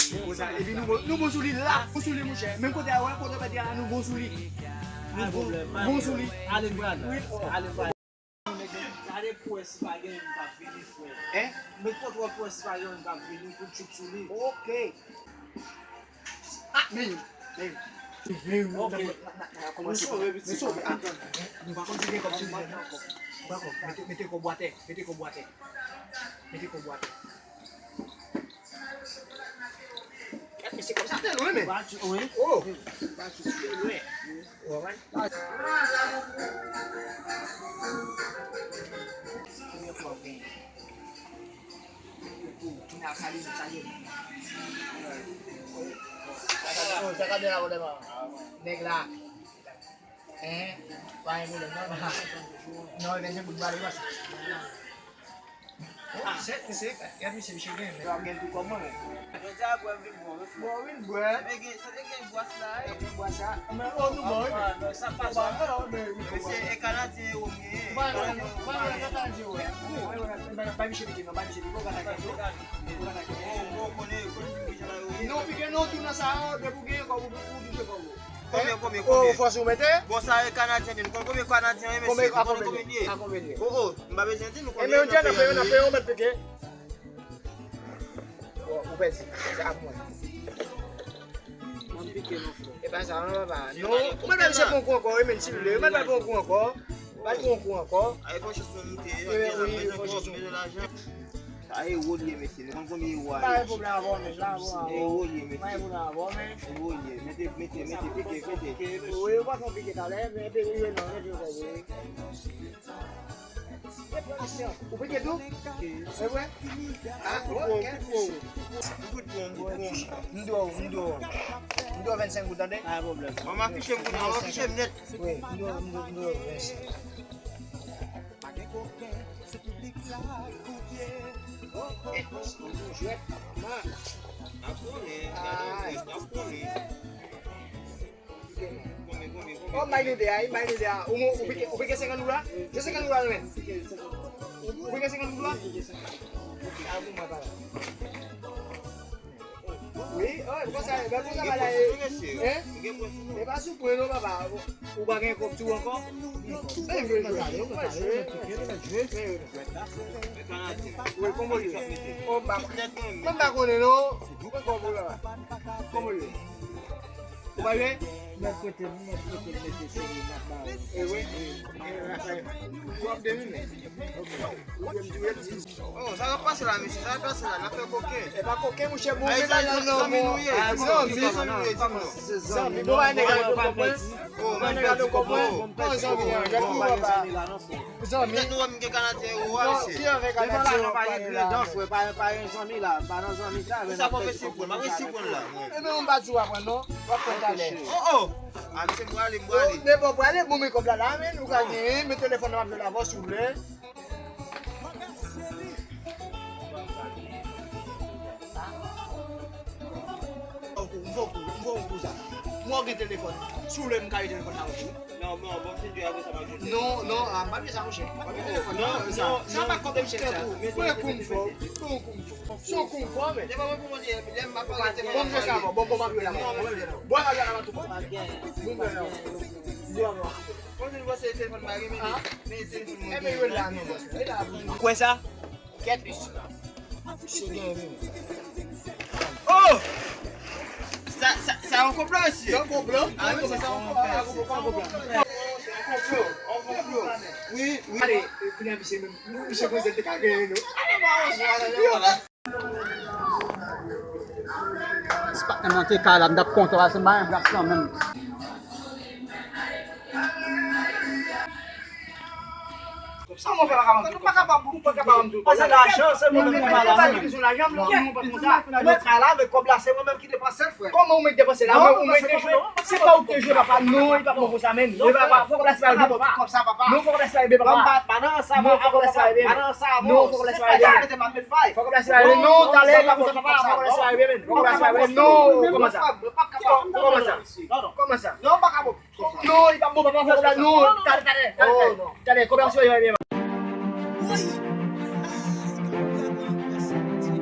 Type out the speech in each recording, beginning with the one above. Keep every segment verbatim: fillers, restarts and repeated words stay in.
Konsa, epi nou bon, nou bon sou li la, bon sou li, monchè. Menm kote a, wè, kote w pèdi a, nou bon sou li. Nou bon, bon sou li. Ale, brad. Wi, oh. Ale, brad. Gade pou wè si pa gen youn k ap vini, frè. Hein? Met kontwòl pou wè si pa gen youn k ap vini pou tchout sou li. Ok. Ah, men youn, men youn. Men youn, ok. N ap, n ap, n ap kòmanse. Nou sove, pitit. Nou sove, atann. Nou pa konn si gen kòb sou li ankò. Nou pa konn. Mete, mete kòb ou atè, mete kòb ou atè. Mete kòb ou atè. Kèt, mesye, kòb sa te lwen, men. Wi. Oh. Te lwen. Ou konprann? Premye fwa w genyen. Kounye a, salye nou, salye nou. Sa ka de la, nèg la. Hein? Pa gen pwoblèm, non, non. Non, men se pou n pale, pase. Ah, sèt, mesye, gad misye, misye gen, men. Yo ap gen tou kòman, men? Jodi a, bwè, vin bwè, wi, frè. Bwè, vin bwè. Sa te gen, sa te gen bwè sila, e. Gen bwè sa. Men, oh, nou bon, wi, men. Sa pa sa. Bon, men, wi, mesye, e Kanadyen yo, m ye. Ba, ba, ba, ba, ba misye pike, non, ba misye pike, ou ka atake, ou ka atake. Oh, oh, konnen, konnen ki jan yo ye. Non, pike, non, tou nan sa, oh, depi w gen kòb, ou, ou touche kòb ou. Konbyen, konbyen, konbyen? Oh, fòs ou mete? Bon, sa e Kanadyen, nou konn konbyen Kanadyen ye, mesye? Konbyen, a konbyen li ye? A konbyen li ye? Oh, oh, m pa bezwen di nou konbyen. Enben, nou di, nou fè yon, nou fè yon mèt pike. Bon, ou pèdi. Se ap mwen. M ap pike non, frè. E pa sa, non, papa. Non, ou mèt bay misye pran yon kou ankò, wi, men, silvouplè. Ou mèt bay pran yon kou ankò. Bay pran yon kou ankò. Ay, fò chans mwen moute, wi, wi, fò chans mwen moute. Sa ewo l ye, mesye. Nou konn konbyen ewo a ye? Pa gen pwoblèm avè w, men. Ewo l ye, mesye. Pa gen pwoblèm avè w, men. Ewo l ye. Mete, mete, mete, pike, mete. Wi, ou pa fè yon pike talè, men epi, wi, non, mete yo kòb, wi. Ou pike tou? E vre? Ah, ok. M dwe w, m dwe w. M dwe w vennsenk goud, tande? Pa gen pwoblèm. Mwen m afiche m kounye a, mwen afiche m nèt. Wi, m dwe w, m dwe w, m dwe w vennsenk. Jwèt, man. N ap konnen, gade, n ap konnen. Konbyen, konbyen, konbyen? Oh, m bay nou de a, wi, m bay nou de a. Ou, ou pike, ou pike senkant goud la? Se senkant goud la, nou menm. Ou, ou pike senkant goud la? Ok, al pou mwen, papa. Wi, oh, e konsa, e konsa bagay la ye. Hein? E pa sou pwen non, papa. Ou pa gen kòb tou ankò? Mwen jwe, mwen jwe, mwen jwe. Wi, kòman w ye? Oh, m pa, mwen pa konnen non. Mwen kòb ou la. Kòman w ye? Ou pa jwe? Mèt kote m, mèt kote m mete sou li, m ap ba ou. E wi. W ap domine. Oh, sa k ap pase la, mesye? Sa k ap pase la? N ap fè koken. E pa koken, monchè, bon, men zanmi nou ye. Zanmi nou ye, zanmi nou. Zanmi, bon, pa nèg la, bon, pa nèg la, bon, pa zanmi an, gade pou papa. Zanmi. Petèt nou wè m gen Kanadyen yo a, mesye. Ki avèk Kanadyen yo pa gen pale la? Frè, pa, pa gen zanmi la, pa nan zanmi sa, men sa fò mesye pran, pa mesye pran la. Ebyen, m pa di w aprann non, w ap pran talè. Oh, oh! A, mesye, m prale, m prale. Nenpòt prale, bon, men kòb la la, men, ou ka genyen, men telefòn nan m ap jwenn avè w, si w vle. M fè w kou, m fè w kou, m fè w kou sa. Mwen gen telefòn. Si w vle, m ka rele telefòn la pou ou. Non, non, bon, se di apre sa, m ap jwenn. Non, non, a, m pa vle sa, monchè. M pa vle telefòn, non, non, sa. Sa pa kòb, monchè, sa. Mwen kou m fè w. Mwen kou m fè w. Se yon kou m fè w, men. Se pa mwen pou mwen di, lè m ap pale, se bon, m jwe sa, bon, bon, bon, m ap jwe la, bon, bon, m ap jwe la. Bon, m ap jwe la, m ap jwe la. Bon, m ap jwe la. Bon, m ap jwe la. Bon, se nou pase telefòn mari, men, men telefòn mwen. Enben, yo la, non, bòs. Yo la, bon. Ou kwè sa? Kèt, mesye. Misye gen vini. Oh! Sa, sa, sa yon konplo, mesye. Yon konplo? Ah, mesye, sa yon konplo. Sa yon konplo. Yon konplo. Wi, wi. Ale, kounye a, misye menm. Misye konn se te ka genyen, non. Ale, ba, on jwa la, la. Si pa t nan monte kay la, m t ap kontan, paske m pa renmen plas lan menm. Sa mwen fè pa ka ban m tout. Ou pa kapab, ou pa kapab ban m tout. Pase lajan, se mwen menm ki pa la. Mwen pa konn sa. Nan kay la, men kòb la, se mwen menm ki depanse l, frè. Kòman ou mèt depanse la? Non, ou mèt depanse. Se pa ou ki te jwe, papa. Non, li pa bon konsa, menm. Non, papa, fò kòb la se pa li, papa. Kòb sa, papa. Non, fò kòb la se pa li, papa. Ban m pa, pa nan sa, non, fò kòb la se pa li, menm. Pa nan sa, non, fò kòb la se pa li, menm. Fò kòb la se pa li, menm. Non, talè, pa konsa, papa. Fò kòb la se pa li, menm. Fò kòb la se pa li, menm. Non, papa, papa. Kòman sa? Kòman sa? Non, non. Kòman sa? Non, pa ka bon. Non, li pa bon, papa, fò la, non. Talè, talè, talè, talè. Talè, kòb la se pa li, menm. Woy! Kòb la pa pase, ti.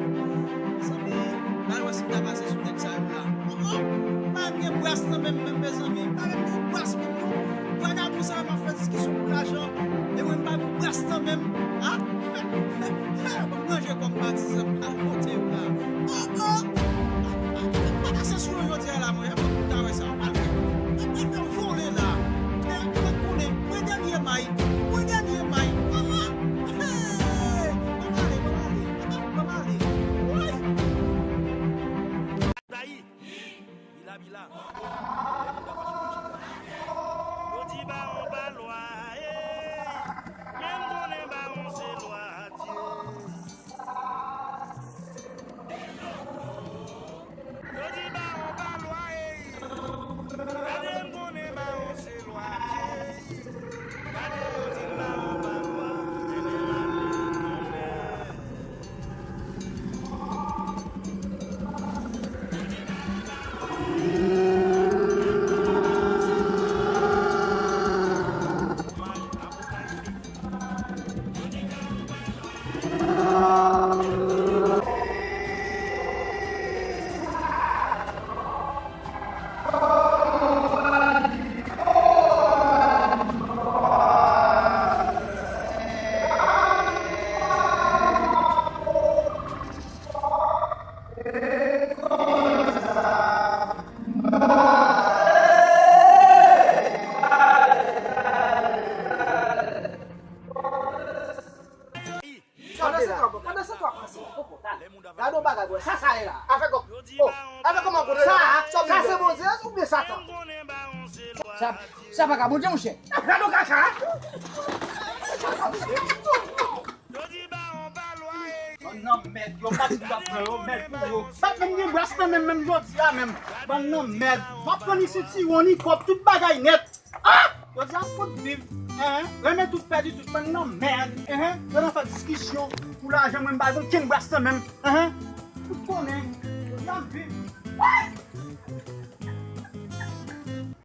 Pandan se tan w ap panse, poko, talè. Gade yon bagay, bwè. Sa, sa ye la. Afè kòb. Oh, afè kòman kote sa? Sa, sa se Bondye oubyen Satan? Sa, sa pa ka Bondye, monchè. Gade yon kaka. Bann nan mèd, yo pa di yo ap pran yo, mèd pou yo. Bat menm gen bras nan menm, menm jodi a menm. Bann nan mèd. W ap pran ni sitiwon, ni kòb, tout bagay nèt. Ah! Jodi a fout viv. Hein? Renmen tout, pèdi tout, bann nan mèd. Hein? Yo nan fè diskisyon pou lajan, mwen m pa gen okenn bras nan menm. Hein? Tout konnen. Jodi a m viv. Woy!